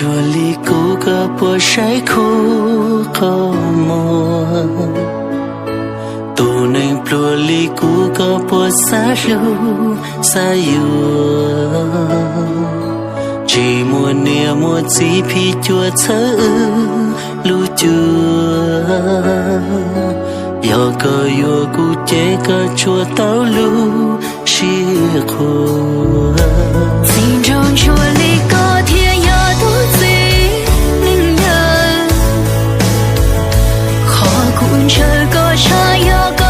Pluag li kuv koj puas saib khuv qhov muag? Tus neeg pluag li kuv koj puas xav hlub xav yuav? Tsis muaj niam muaj txiv phim cuam txhawb wb lub cuab. Yog koj yuav kuv ces koj tsuas tau lub siab qhuas. Txiv nraug ntsuag li koj thiaj yog tus txiv neej yawg. Qhov kuv ntshaw koj tshaj yog